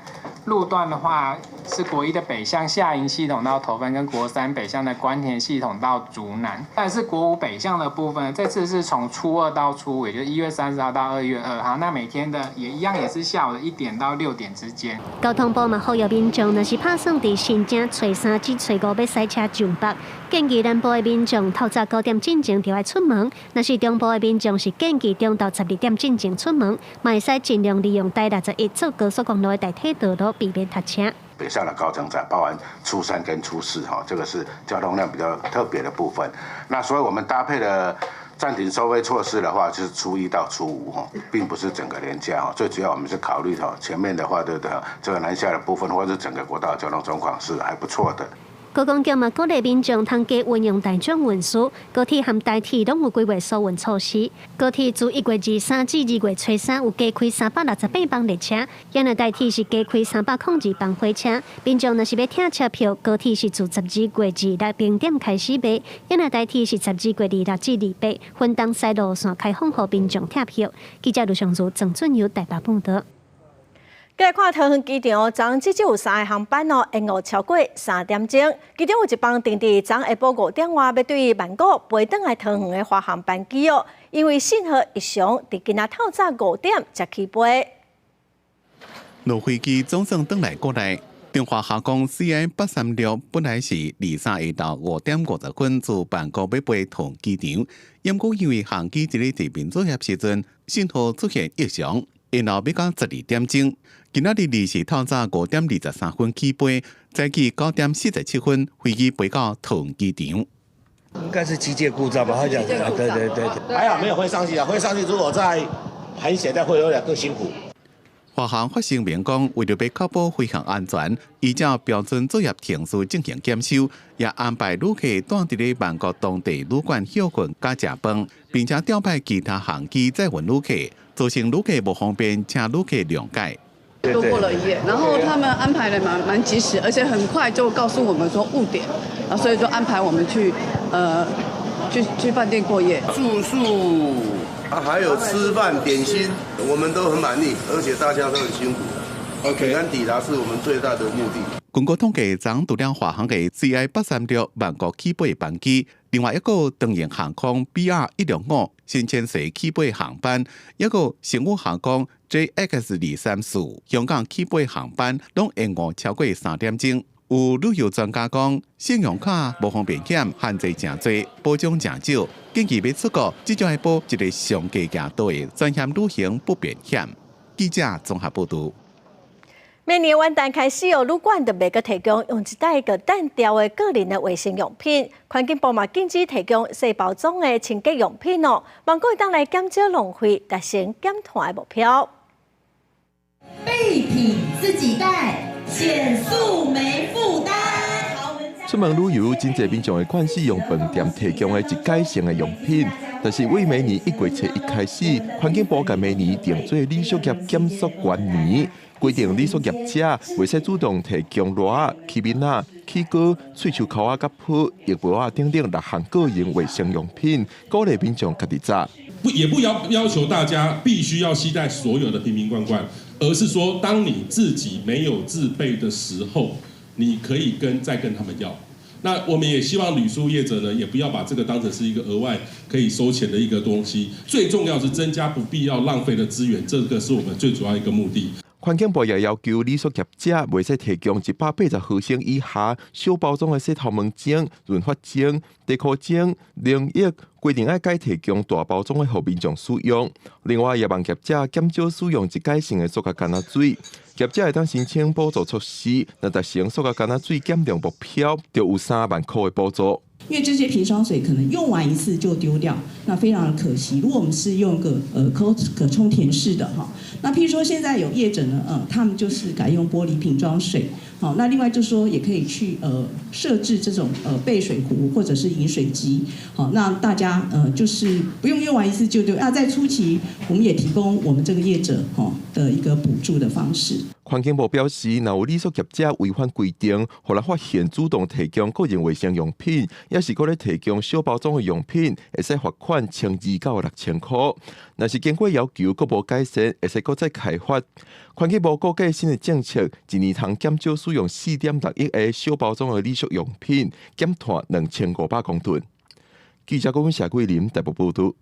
路段的話，是國一的北向下營系統到頭份，跟國三北向的官田系統到竹南。但是國五北向的部分，這次是從初二到初五，也就是1月30號到2月2號。那每天的也一樣，也是下午的1點到6點之間。交通部嘛呼籲民眾，若是拍算佇新正初三至初五欲駛車上北，建議南部的民眾透早9點進前就愛出門；若是中部的民眾是建議中晝12點進前出門，嘛會使盡量利用台61做高速公路的代替道路，避免塞車。北向的高承載，包含初三跟初四，哈，這個是交通量比較特別的部分。那所以我們搭配的暫停收費措施的話，就是初一到初五，哈，並不是整個連假，哈。最主要我們是考慮哈，前面的話，對不對？這個南下的部分，或者整個國道交通狀況是還不錯的。觀光局嘛鼓勵民眾通加運用大眾運輸，高鐵和台鐵攏有規劃疏運措施。高鐵自1月23至2月初三有加開368班列車，若台鐵是加開302班火車。民眾若是欲拆車票，高鐵是自12月26零點開始賣，若台鐵是12月26至28，分東西路線開放予民眾拆票。記者盧尚如、鄭俊友台北報導。來看桃園機場，昨至少有三个航班哦，延誤超過3點鐘。其中有一班定佇昨下晡5點外欲對曼谷飛轉來桃園的華航班機哦，因為信號異常，佇今仔透早5點才起飛。落飛機總算轉來國內，中華航空 CI 836本來是23下晝5點50分自曼谷欲飛桃園機場，毋過因為航機佇咧地面作業時陣信號出現異常，延後欲到12點鐘。今仔日二是透早5點23分起飛，早起9點47分飛機飛到桃園機場。應該是機械故障吧？他講，對對對，還好沒有飛上去啊！飛上去如果再盤旋再會有點更辛苦。華航發聲明講，為著欲確保飛行安全，依照標準作業程序進行檢修，也安排旅客蹛佇咧曼谷當地旅館歇睏佮食飯，並且調派其他航機載運旅客，造成旅客無方便，請旅客諒解。多過了一夜，然後他們安排的蠻及時，而且很快就告訴我們說誤點，啊，所以就安排我們去飯店過夜。住宿啊，還有吃飯點心，我們都很滿意，而且大家都很辛苦。平安抵達是我們最大的目的。根據統計，昨除了華航的 CI 836曼谷起飛班機，另外一個長榮航空 BR 165新千歲起飛航班，一個星宇航空 JX 234香港起飛航班，攏延誤超過3點鐘。有旅遊專家講，信用卡無方便險，限制誠濟，保障誠少，建議欲出國，至少愛保一个上低額度的全險旅行不便險。記者綜合報導。明年元旦開始哦，旅館就袂閣提供用一擺就擲掉的個人的衛生用品，環境部嘛禁止提供細包裝的清潔用品哦，望閣會當來減少浪費，達成減碳的目標。備品自己帶，減塑沒負擔。出門旅遊，真濟民眾會慣勢用飯店提供的一改性的用品，但是為明年1月1日開始，環境部共明年定做旅宿業減塑元年，規定旅宿業者袂使主動提供躉仔、起面仔、齒膏、喙鬚剾仔、佮鋪、浴帽仔等等六項個人衛生用品，鼓勵民眾家己紮。不，也不要求大家必須要攜帶所有的瓶瓶罐罐，而是說，當你自己沒有自備的時候，你可以再跟他們要。那我們也希望旅宿業者呢，也不要把這個當成是一個額外可以收錢的一個東西。最重要是增加不必要浪費的資源，這個是我們最主要一個目的。環境部也要求旅宿業者袂使提供180毫升以下小包裝的洗頭毛精、潤髮精、底褲精、乳液，規定愛改提供大包裝的予民眾使用。另外，也望業者減少使用一改性的塑膠矸仔水。業者會當申請補助措施，若達成塑膠矸仔水減量目標，就有3萬箍的補助。因為這些瓶裝水可能用完一次就丟掉，那非常的可惜。如果我們是用個可充填式的哈，那譬如說現在有業者呢，他們就是改用玻璃瓶裝水，好，那另外就是說也可以去設置這種備水壺或者是飲水機，好，讓大家就是不用用完一次就丟。那在初期，我們也提供我們這個業者哈的一個補助的方式。環境部表示，若有旅宿業者違反規定，予人發現主動提供個人衛生用品，抑是閣咧提供小包裝的用品，會使罰款1200到6000箍。若是經過要求閣無改善，會使閣再開罰。環境部估計新的政策，一年通減少使用4.6億個小包裝的旅宿用品，減碳2500公噸。記者郭謝桂林台北報導。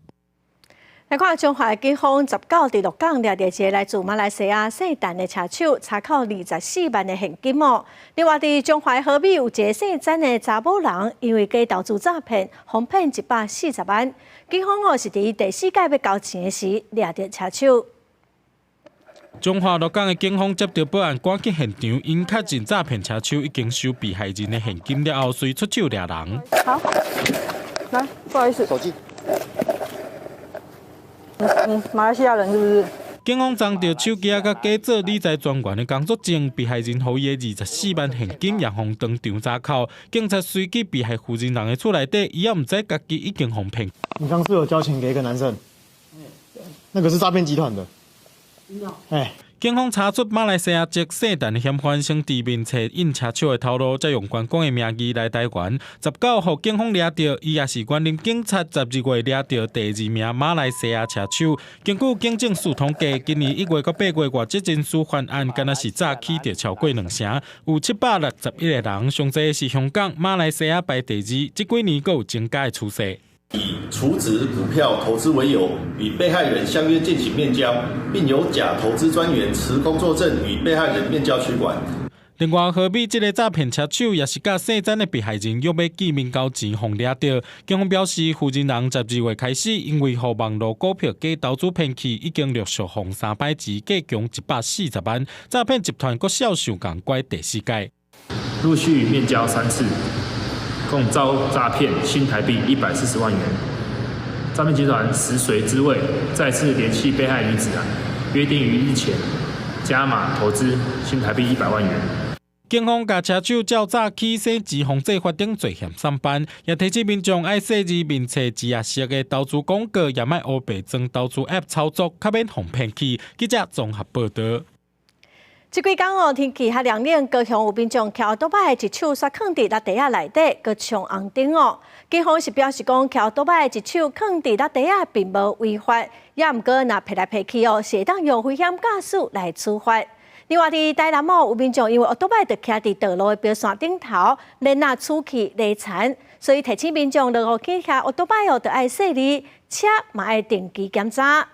來看彰化警方19佇鹿港掠著一个來自馬來西亞姓陳的車手，查扣24萬的現金哦。另外，佇彰化和美有一个姓曾的查某人，因為假投資詐騙，予騙140萬。警方哦是佇第四擺欲交錢的時掠著車手。彰化鹿港的警方接到報案，趕緊現場，𪜶確認詐騙車手已經收被害人的現金了後，隨出手掠人。好，來，不好意思，手機。嗯，馬來西亞人是不是？警方贓著手機仔佮假做理財專員的工作證，被害人予伊的24萬現金也予當場查扣。警察隨去被害負責人的厝內底，伊也毋知家己已經予騙。你剛是有交錢給一個男生？那個是詐騙集團的。哎。警方查出馬來西亞籍姓陳的嫌犯，先佇面冊印車手的頭路，再用觀光的名義來台灣。19號警方掠著，伊也是員林警察12月掠著第二名馬來西亞車手。根據警政署統計，今年1月到8月外籍人士犯案，敢若是早起著超過兩成，有761個人，上濟是香港、馬來西亞排第二，這幾年閣有增加的趨勢。以儲值股票投資為由，與被害人相約進行面交，並由假投資專員持工作證與被害人面交取款。另外，河美這个詐騙車手也是佮姓曾的被害人約欲見面交錢，予掠著。警方表示，負責人12月開始，因為予網路股票假投資騙去，已經陸續予三擺錢，計共140萬。詐騙集團閣銷售共拐第四屆，陸續面交三次。共遭詐騙新台幣140萬元。詐騙集團食髓知味，再次聯繫被害女子，約定於日前加碼投資新台幣100萬元。警方共車手照早起洗錢防制法等罪嫌送辦，也提醒民眾愛細膩面冊字壓式的投資廣告，也莫烏白裝投資 App 操作，較免予騙去。記者綜合報導。這幾工哦，天氣較涼冷，高雄有民眾騎歐多擺一手煞囥佇落地仔內底，閣衝紅燈哦。警方是表示講，騎歐多擺一手囥佇落地仔並無違法，也毋過若騙來騙去哦，是會當用危險駕駛來處罰。另外，佇台南哦，有民眾因為歐多擺就徛佇道路的標線頂頭，連若出去犁田，所以提醒民眾落雨天騎歐多擺哦，著愛細膩，車嘛愛定期檢查。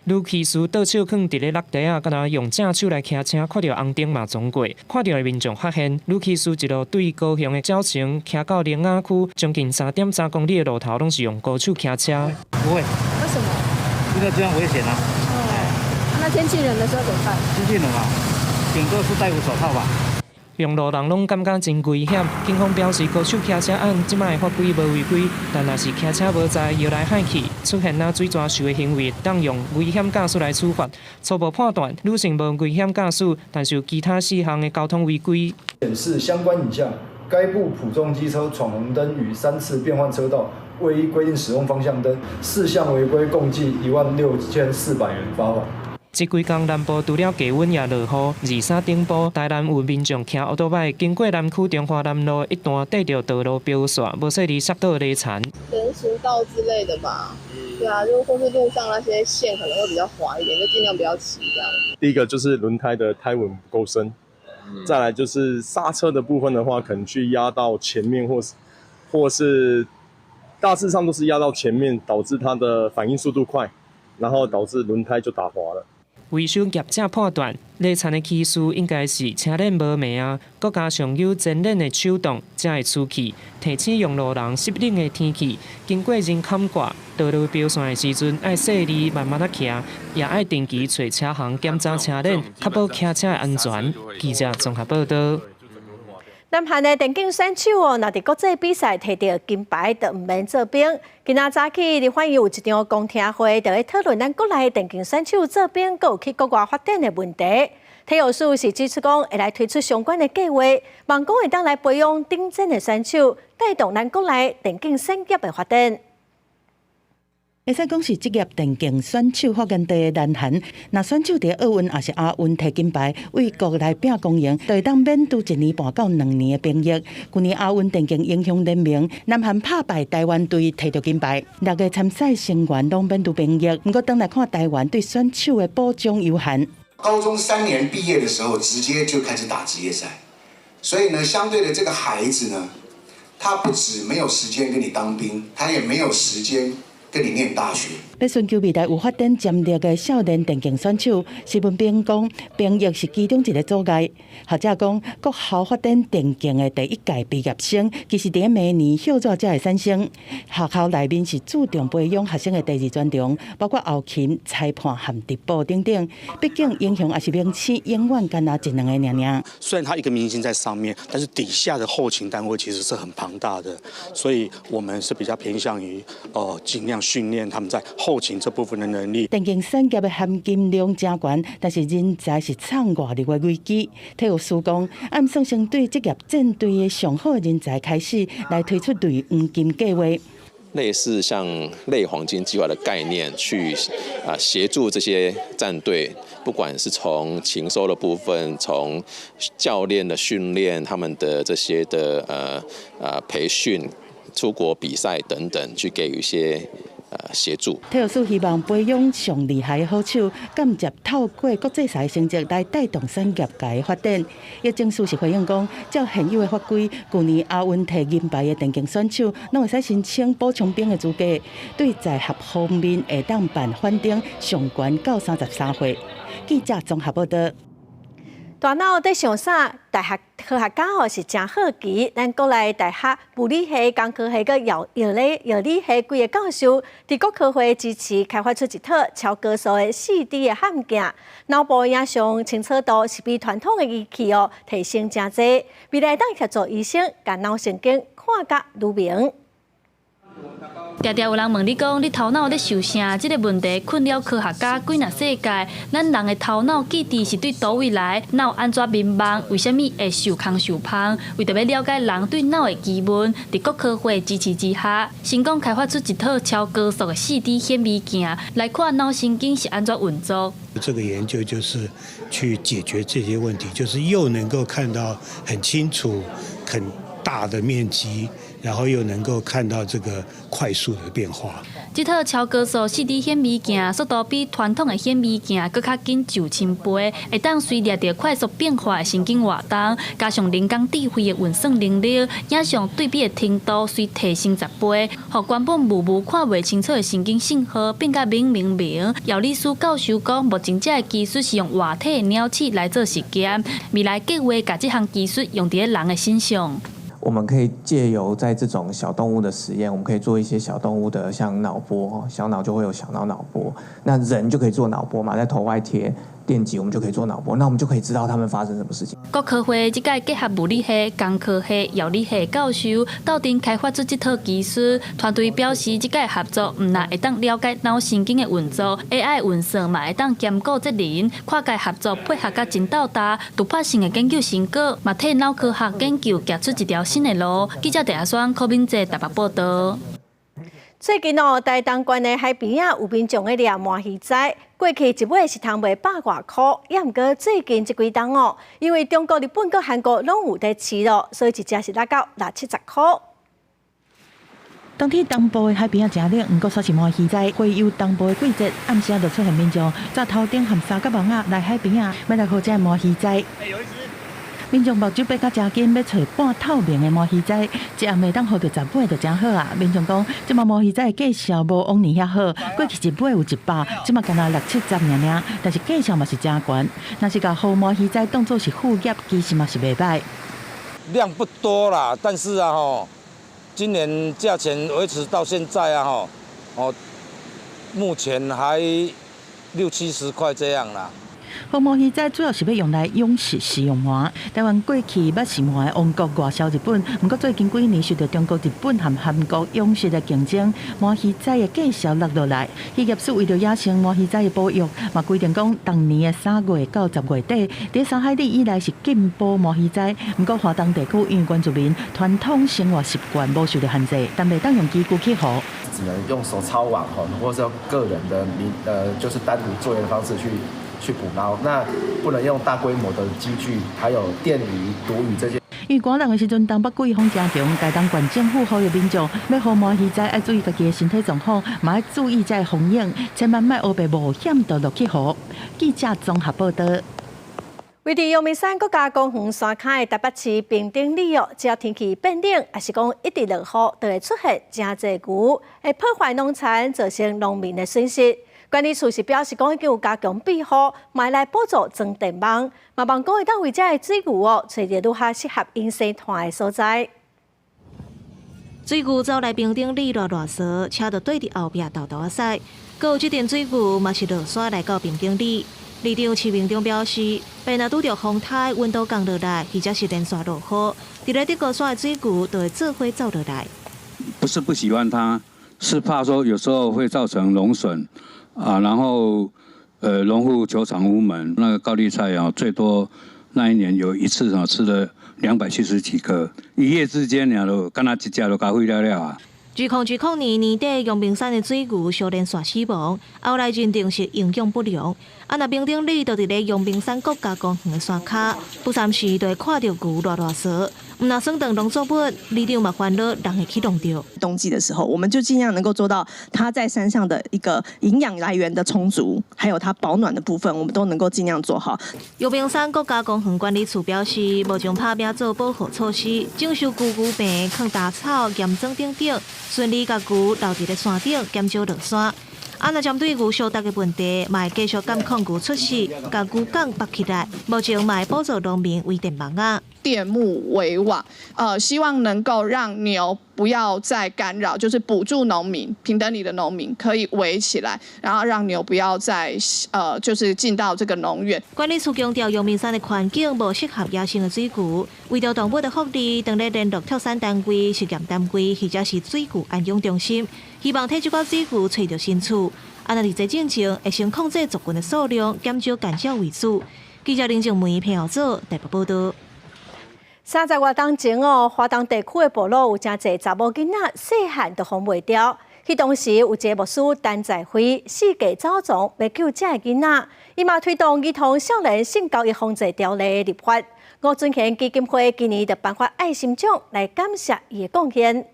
女騎士倒手囥佇咧落地仔，敢若用正手來騎車，看著紅燈嘛撞過。看著的民眾發現，女騎士一路對高雄的腳程騎到苓仔區，將近3.3公里的路頭，攏是用高手騎車。不會。為什麼？因為這樣危險啊。哦。那天氣冷的時候怎麼辦？天氣冷啊，頂多是戴副手套吧。用路人攏感覺真危險。警方表示，高手騎車按這擺的法規無違規，但若是騎車無在搖來晃去，出現若水蛇的行為，當用危險駕駛來處罰。初步判斷，女性無危險駕駛，但是有其他四項的交通違規。檢視相關影像，該部普眾機車闖紅燈與三次變換車道，未依規定使用方向燈，四項違規共計16,400元罰款。這幾工南部除了低溫也落雨，二三頂晡，台南有民眾騎歐多擺經過南區中華南路一段，綴著道路標線，無細膩摔倒犁田。人行道之類的吧，對啊，就或是路上那些線可能會比較滑一點，就盡量不要騎這樣。第一個就是輪胎的胎紋不夠深，再來就是剎車的部分的話，可能去壓到前面，或是大致上都是壓到前面，導致它的反應速度快，然後導致輪胎就打滑了。維修業者判斷，犁田的騎士應該是車輪無磨啊，閣加上有前輪的手動，才會出去。提醒用路人，濕冷的天氣，經過人坎掛道路標線的時陣，愛細膩慢慢仔騎，也愛定期揣車行檢查車輪，確保騎車的安全。記者綜合報導。南韓的電競選手哦，若佇國際比賽摕著金牌，就毋免做兵。今仔早起，立法院有一場公聽會，就咧討論咱國內電競選手做兵，閣有去國外發展的問題。體育署是指出講，會來推出相關的計劃，望講會當來培養頂尖的選手，帶動咱國內電競產業的發展。會使講是職業電競選手發源地的南韓，若選手佇奧運抑是亞運摕金牌，為國來拼光榮，就會當免拄一年半到2年的兵役。去年亞運電競英雄聯盟，南韓拍敗台灣隊摕著金牌，六个參賽成員攏免拄兵役。毋過轉來看台灣對選手的保障有限。高中3年畢業的時候，直接就開始打職業賽，所以呢，相對的這個孩子呢，他不止沒有時間跟你當兵，他也沒有時間跟你念大學。欲尋求未來有發展潛力的少年電競選手，施文斌講，兵役是其中一个阻礙。學者講，國校發展電競的第一屆畢業生，其實佇明年歇熱才會產生。學校內面是注重培養學生的第二專長，包括後勤、裁判和直播等等。畢竟英雄抑是明星，永遠干焦一兩个爾爾。雖然他一個明星在上面，但是底下的後勤單位其實是很龐大的，所以我們是比較偏向於盡量訓練他們在後勤這部分的能力。電競產業的含金量誠懸，但是人才是藏外流的危機。體育署講，按算先對職業戰隊的上好人才開始來推出類黃金計劃。類似像類黃金計劃的概念，去協助這些戰隊，不管是從情收的部分，從教練的訓練，他們的這些的培訓、出國比賽等等，去給予一些協助。體育署希望培養上厲害的好手，間接透過國際賽成績來帶動產業界的發展。疫情署是回應講，照現有的法規，舊年亞運提銀牌的電競選手，攏會使申請補充兵的資格，對在學方面會當辦緩懲上懸到33歲。記者綜合報道。大腦佇想啥？大學科學家吼是誠好奇，咱國內大學物理系、工科系佮藥理、藥理系幾个教授，佇國科會支持開發出一套超高速的4D 的譀鏡，腦部影像清楚度是比傳統的儀器哦提升誠濟，未來當協助醫生共腦神經看甲愈明。常常有人問你講，你頭腦咧想啥？這个問題困擾科學家幾若世界。咱人的頭腦記憶是對佗位來？腦按怎眠夢？為啥物會受空受胖？為著欲了解人對腦的疑問，佇國科會支持之下，成功開發出一套超高速的4D 顯微鏡，來看腦神經是按怎運作。這個研究就是去解決這些問題，就是又能夠看到很清楚、很大的面積。然後又能夠看到這個快速的變化。這套超高速4D 顯微鏡速度比傳統的顯微鏡閣較緊上千倍，會當隨掠著快速變化的神經活動，加上人工智慧的運算能力，影像對比的程度隨提升10倍，予原本霧霧看袂清楚的神經信號變甲明明明。藥理師教授講，目前這个技術是用活體的鳥鼠來做實驗，未來計劃共這項技術用佇咧人的身上。我們可以借由在這種小動物的實驗，我們可以做一些小動物的，像腦波，小腦就會有小腦腦波，那人就可以做腦波嘛，在頭外貼電極，我們就可以做腦波，那我們就可以知道他們發生什麼事情。國科會這屆結合物理系、工科系、藥理系教授，鬥陣開發出這套技術。團隊表示，這屆合作毋但會當了解腦神經的運作，AI 運算嘛會當兼顧責任，跨界合作配合甲真鬥大，突破性的研究成果，嘛替腦科學研究行出一條新的路。記者鄭阿雙、柯敏哲台北報道。最近哦，台東縣的海邊仔有民眾咧掠鰻魚仔，過去一尾是通賣百外箍，抑毋過最近這幾冬哦，因為中國、日本佮韓國攏有佇飼咯，所以一隻是落到六七十箍。冬天東部的海邊仔誠冷，毋過煞是鰻魚仔，洄游東部的季節，暗時就出現民眾紮頭頂含三角網仔來海邊仔，欲來捕這鰻魚仔。民眾目睭閉甲誠緊，欲揣半透明的鰻魚仔，一暗會當捕著10尾就誠好啊！民眾講，這馬鰻魚仔的價數無往年遐好，過去一尾有100，這馬干焦六七十爾爾，但是價數嘛是誠懸。若是共捕鰻魚仔當做是副業，其實嘛是袂䆀。量不多啦，但是啊吼，今年價錢維持到現在啊吼，哦，目前還六七十塊這樣啦。捕鰻魚仔主要是欲用來養殖食用鰻。台灣過去捌是鰻的王國外銷日本，毋過最近幾年受著中國、日本和韓國養殖的競爭，鰻魚仔的價數落落來。漁業署為著野生鰻魚仔的保育，嘛規定講，逐年的3月到10月底，佇3海里以內是禁捕鰻魚仔。毋過華東地區因為原住民傳統生活習慣無受著限制，但袂當用機具去捕。只能用手抄網吼，或者個人的名就是單獨作業的方式去捕撈，那不能用大規模的機具，還有電魚、毒魚這些。因為寒冷的時陣，東北季風誠強，台東縣政府呼籲民眾欲捕鰻魚仔，愛注意家己的身體狀況，嘛愛注意這个風險，千萬莫烏白冒險就落去湖。記者綜合報道。位佇陽明山國家公園山跤的台北市平頂里哦，只要天氣變冷，抑是講一直落雨，就會出現誠濟牛，會破壞農田，造成農民的損失。管理處是表示講已經有加強庇護，嘛來補助裝電網，嘛望講會當為這个水牛哦，揣著愈較適合𪜶生湠的所在。水牛走來平頂里賴賴趖，車就對佇後壁沓沓仔駛。閣有這陣水牛嘛是落山來到平頂里。里長徐明忠表示，若拄著風颱，溫度降落來，或者是連續落雨，佇咧德高山的水牛就會做伙走落來。不是不喜歡它，是怕說有時候會造成農損啊，然後農戶求償無門。那個高麗菜啊，最多那一年有一次啊，吃了270幾顆，一夜之間，兩都敢若一隻就共毀了了啊。2020年年底，陽明山的水牛相連紲死亡，後來認定是營養不良。啊，若平頂里就佇咧陽明山國家公園的山跤，不三時就會看著牛賴賴趖，毋若損斷農作物，里長嘛煩惱人會去弄著。冬季的時候，我們就盡量能夠做到它在山上的一個營養來源的充足，還有它保暖的部分，我們都能夠盡量做好。陽明山國家公園管理處表示，目前拍拚做保護措施，整修牛牛棚、囥稻草、驗裝等等，順利共牛留佇咧山頂，減少落山。啊，若針對牛相逐的問題，嘛會繼續監控牛出世，共牛埂縛起來。目前嘛會補助農民圍電網仔。電木圍網，希望能夠讓牛不要再干擾，就是補助農民，平等里的農民可以圍起來，然後讓牛不要再就是進到這個農園。管理處強調，陽明山的環境無適合野生的水牛，為著動物的福利，當咧聯絡畜產單位、實驗單位或者是水牛安養中心，希望替這寡水牛揣著新厝。啊，若佇這進前會先控制族群的數量，減少干擾為主。記者林靜梅彭耀祖台北報導。30外冬前哦，華東地區的部落有誠濟查某囡仔細漢就予賣掉。彼當時有一个牧師陳在輝四界走傱欲救這个囡仔，伊嘛推動兒童少年性交易防制條例立法。吳尊賢基金會今年就頒發愛心獎來感謝伊的貢獻。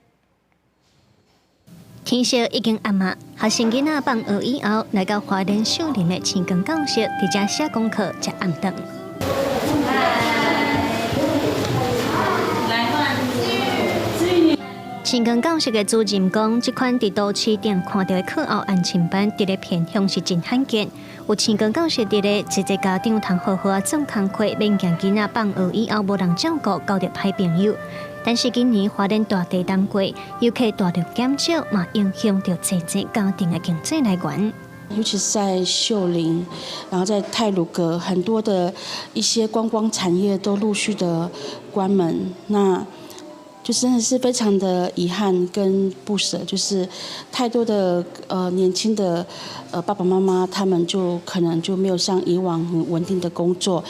天色已經暗啊，學生囡仔放學以後，來到花蓮秀林的星光教室，佇遮寫功課、食暗頓。星光教室的主任講，這款佇都市頂看著的課後安親班，佇咧偏鄉是真罕見。有星光教室佇咧，一個家長通好好仔做工課，免驚囡仔放學以後無人照顧，交著歹朋友。但是今年花蓮大地震過，遊客大量減少，嘛影響著濟濟家庭的經濟來源。尤其是在秀林，然後在太魯閣，很多的一些觀光產業都陸續的關門，那就真的是非常的遺憾跟不捨，就是太多的年輕的爸爸媽媽，他們就可能就沒有像以往很穩定的工作。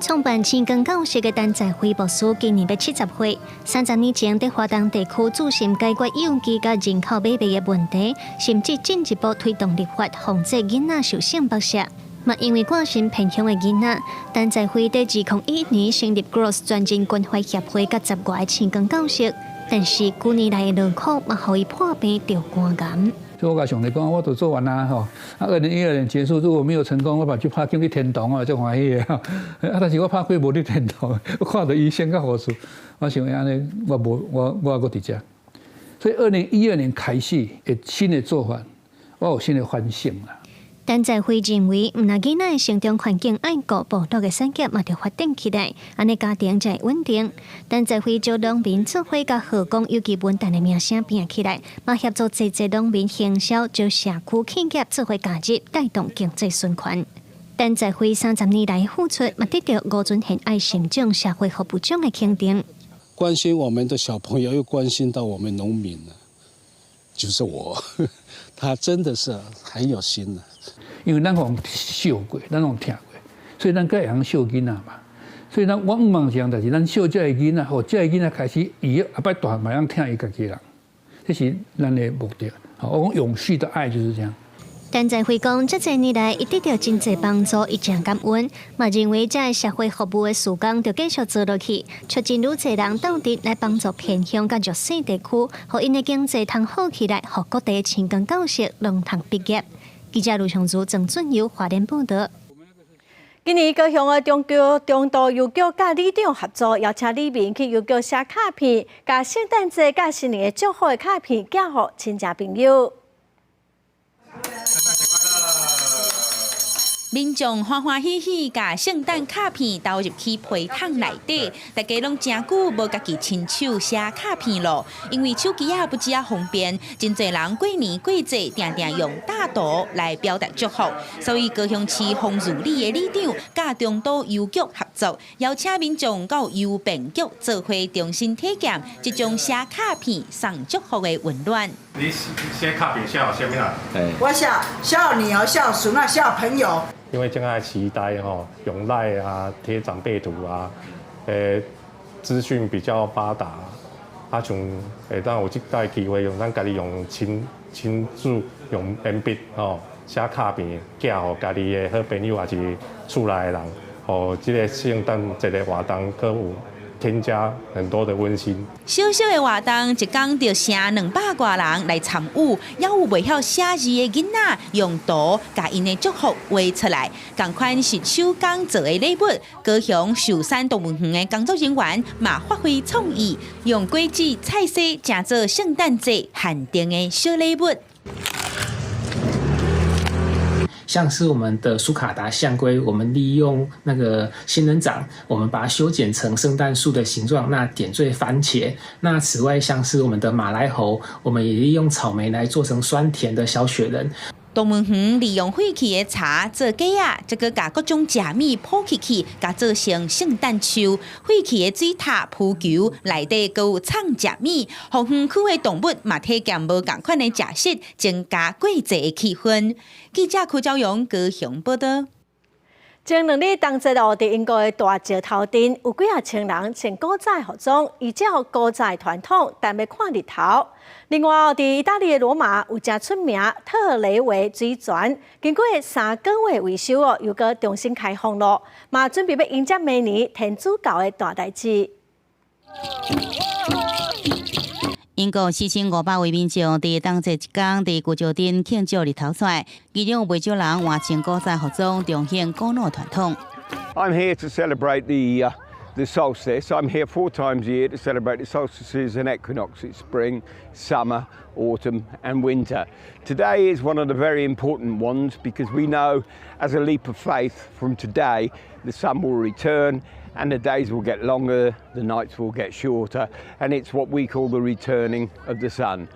創辦星光教室的陳在輝牧師今年欲70歲，30年前佇華東地區注心解決幼兒佮人口買賣的問題，甚至進一步推動立法，防止囡仔受性剝削。嘛，因為關心偏鄉的囡仔，陳在輝佇2001年成立 Growth 全人關懷協會，佮10外个星光教室。但是幾年來的勞苦嘛，予伊破病著肝癌。所以我共上帝講，我都做完啦吼。啊，2012年結束，如果沒有成功，我嘛就拍去天堂啊，足歡喜的。啊，但是我拍開無佇天堂，我看著醫生佮護士，我想按呢，我無我我猶閣佇遮。所以2012年開始的新的做法，我有新的反省啦。陳在輝認為，毋但囡仔的成長環境愛顧，部落的產業嘛著發展起來，按呢家庭才會穩定。陳在輝招農民做伙共賀公有機文旦的名聲拼起來，嘛協助濟濟農民行銷，招社區企業做伙加入，帶動經濟循環。陳在輝30年來付出，嘛得著吳尊賢愛心獎社會服務獎的肯定。關心我們的小朋友，又關心到我們農民，就是我，他真的是很有心的。因為咱予惜過，咱予疼過，所以咱閣會曉惜囡仔嘛。所以咱我向望一項代誌，咱惜這个囡仔，予這个囡仔開始，伊後擺大漢嘛會曉疼伊家己人，這是咱的目的。我講永續的愛就是這樣。陳在輝講，這濟年來，伊得著真濟幫助，伊誠感恩，嘛認為這个社會服務的事工著繼續做落去，促進愈濟人鬥陣來幫助偏鄉佮弱勢地區，予𪜶的經濟通好起來，予各地星光教室攏通畢業。記者盧長祖、鄭俊友花蓮報導。今年高雄的中國中都郵局佮里長合作，邀請里民去郵局寫卡片，共聖誕節佮新年的祝福的卡片寄予親戚朋友。民眾歡歡喜喜，共聖誕卡片投入去皮桶內底，大家攏誠久無家己親手寫卡片囉。因為手機仔不止仔方便，真濟人過年過節定定用貼圖來表達祝福，所以高雄市豐如里的里長佮中都郵局合作，邀請民眾到郵便局做伙重新體驗這種寫卡片送祝福的溫暖。你寫卡片寫予啥物人？我寫寫予女兒、寫予孫仔、寫予朋友。因為這個時代吼，用 LINE 啊、貼長輩圖啊，資訊比較發達，啊像會當有這擺機會，用咱家己用親自用鉛筆吼寫卡片，寄予家己的好朋友，抑是厝內的人，予這個聖誕節的活動閣有添加很多的溫馨。小小的活動，一工就成200外人來參與，也有袂曉寫字的囡仔用圖共𪜶的祝福畫出來。仝款是手工做的禮物，高雄壽山動物園的工作人員嘛發揮創意，用果子、菜色成做聖誕節限定的小禮物。像是我們的蘇卡達象龜，我們利用那個仙人掌，我們把它修剪成聖誕樹的形狀，那點綴番茄。那此外，像是我們的馬來猴，我們也利用草莓來做成酸甜的小雪人。動物園利用廢棄的柴做架仔，這閣共各種食物鋪起去，共做成聖誕樹。廢棄的水塔浮球內底閣有藏食物，予園區的動物嘛體驗無仝款的食食，增加過節的氣氛。記者柯昭勇高雄報道。前2日冬節哦，佇英國的大石頭鎮有幾仔千人穿古早服裝，依照古早傳統，等欲看日頭。另外哦，佇意大利的羅馬有誠出名特雷維水泉，經過3個月維修哦，又閣重新開放囉，嘛準備欲迎接明年天主教的大代誌。英國4500位民眾佇冬節一工佇舊石鎮慶祝日頭出來，其中有袂少人換穿古早服裝，重現古老傳統。 I'm here to celebrate the solstice. I'm here four times a year to celebrate the solstices and equinoxes: spring, summer, autumn, and winter. Today is one of the very important ones because we know, as a leap of faith, from today the sun will return and the days will get longer, the nights will get shorter, and it's what we call the returning of the sun.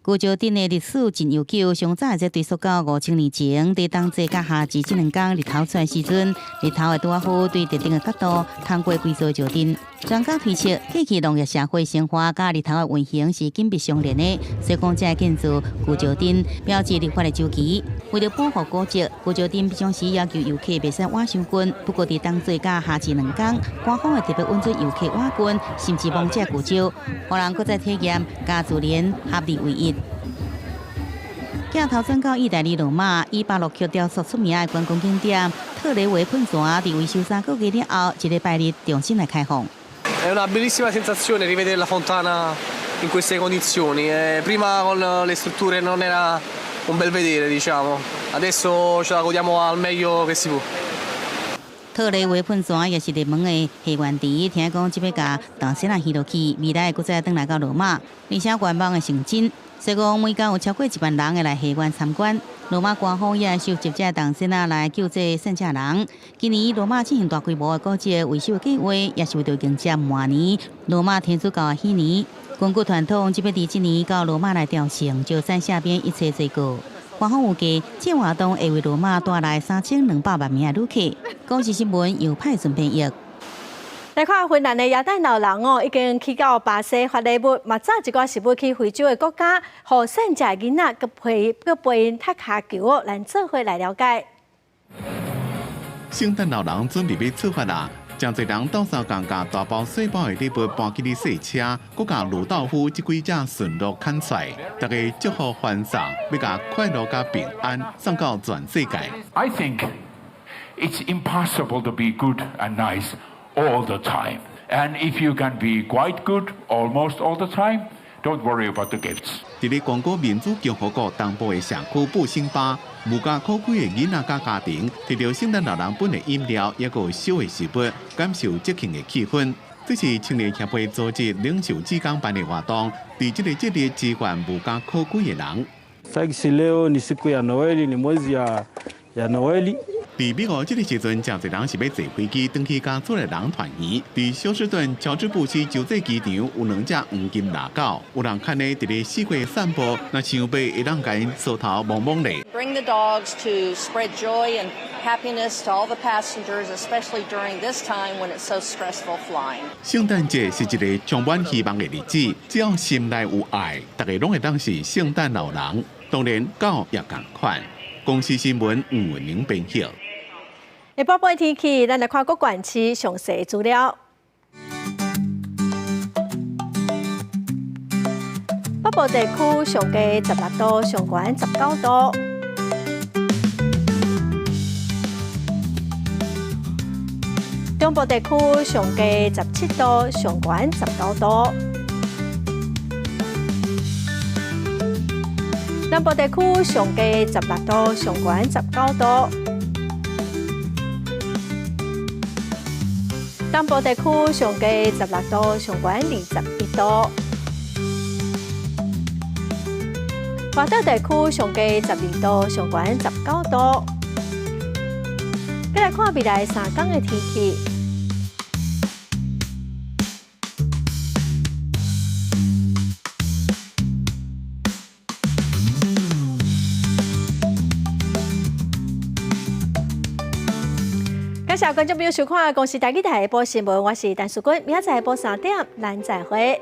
舊石鎮的歷史真悠久，上早會追溯到5000年前，佇冬節佮夏至這兩工日頭出來時陣，日頭會拄仔好對特定的角度通過規座石鎮。專家推測，過去農業社會生活佮日頭的運行是緊密相連的，所以講才會建造舊石鎮，標誌曆法的週期。為著保護古蹟，舊石鎮平常時要求遊客袂使倚傷近。不過佇冬節佮夏至兩工，官方會特別允准遊客倚近，甚至摸這舊石，予人閣再體驗佮自然合二為一。鏡頭轉到意大利羅馬，以巴洛克雕塑出名的觀光景點特雷維噴泉，佇維修3個月了後，這禮拜日重新來開放。 È una bellissima sensazione rivedere la fontana in queste condizioni. Prima con le strutture non era un bel vedere, diciamo. Adesso ce la godiamo al meglio che si può. 特雷維噴泉也是熱門的戲園池，聽講這擺共銅線仔魚落去，未來會閣再轉來到羅馬，而且願望會成真。所以講每工有超過1萬人會來戲園參觀。羅馬官方也收集這銅線仔來救濟散赤人。今年羅馬進行大規模的古蹟維修計劃，也是為著迎接明年羅馬天主教的禧年。根據傳統，這擺佇這年到羅馬來朝聖，就省赦免一切罪過。官方預計，這活動會為羅馬帶來3200萬名的旅客。公視新聞由派順編譯。來看芬蘭的耶誕老人哦，已經去到巴西發禮物，嘛載一寡食物去非洲的國家，予散赤囡仔閣陪閣陪𪜶踢跤球哦，咱做伙來了解。聖誕老人準備欲出發啦！誠濟人鬥相共，共大包細包的禮物搬去咧細車，閣共魯道夫這幾隻馴鹿牽出來，大家祝福歡送，欲共快樂佮平安送到全世界。 I think it's impossible to be good and nice all the time. And if you can be quite good almost all the time, don't worry about the gifts. 佇咧剛果民主共和國東部的社區布星巴，無家可歸的囡仔佮家庭，提著聖誕老人分的飲料，抑閣有燒的食物，感受節慶的氣氛。這是青年協會組織領袖志工辦的活動，佇這個節日支援無家可歸的人。 Sasa leo ni siku ya Noeli, ni mwezi ya Noeli. 佇美國這个時陣，誠濟人是欲坐飛機轉去佮厝內人團圓。佇休斯頓喬治布希洲際機場有兩隻黃金獵狗，有人牽咧佇咧四界散步，若想欲會當共𪜶梳頭摸摸咧。 Bring the dogs to spread joy and happiness to all the passengers, especially during this time when it's so stressful flying. 聖誕節是一个充滿希望的日子，只要心內有愛，逐个攏會當是聖誕老人。當然，狗也仝款。公視新聞吳文玲編譯。下晡晡天氣，咱來看各縣市詳細資料。北部地區上低16度，上懸19度。中部地區上低17度，上懸19度。南部地區上低16度，上懸19度。東部地區上低16度，上懸21度。外島地區上低12度，上懸19度。再來看未來3天的天氣。感謝觀眾朋友收看《公視台語台》下晡新聞，我是陳淑君，明仔載下晡3點，咱再會。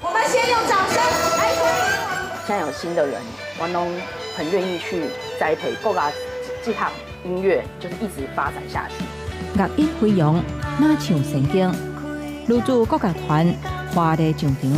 我們先用掌聲來歡迎。現在有新的人，我攏很願意去栽培，國家這項音樂就是一直發展下去。樂音飛揚，馬唱神經，女子國樂團華麗上場。